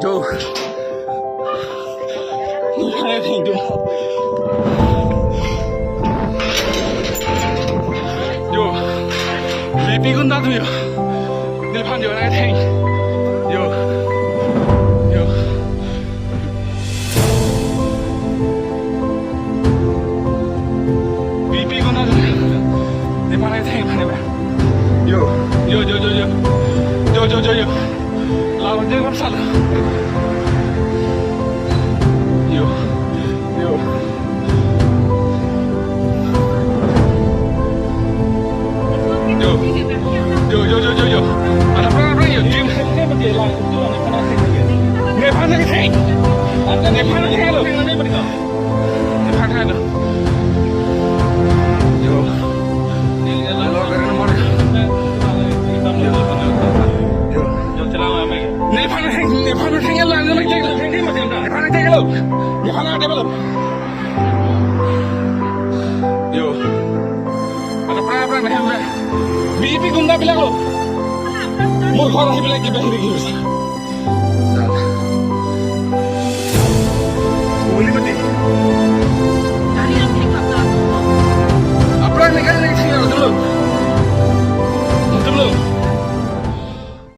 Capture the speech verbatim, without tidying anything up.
Yo. Yo. Vipi gunda tu yo. Neliphan yo nangketheng. Yo. Yo. Vipi gunda tu. Neliphan nangketheng, neliphan. Yo, yo, yo, yo, yo. Yo, yo, yo, yo. Lawan je bangsa lo. Yo, yo. Yo. Yo, yo, yo, yo, yo. Ada apa, apa, yo? Jim. Nephan nangketheng. Nephan nangketheng lo. Nephan nangketheng lo. Yo. Lo, gari nomor. Yo. Yo. Nephan nangketheng, nephan nangketheng lo. Nephan nangketheng lo. Nephan nangketheng lo. Yo. Ada pra pra nahem na. Vipi gunda bilak lo. Mur ghor ahi bilak kiba hiri kiba. Sal. Uli mati.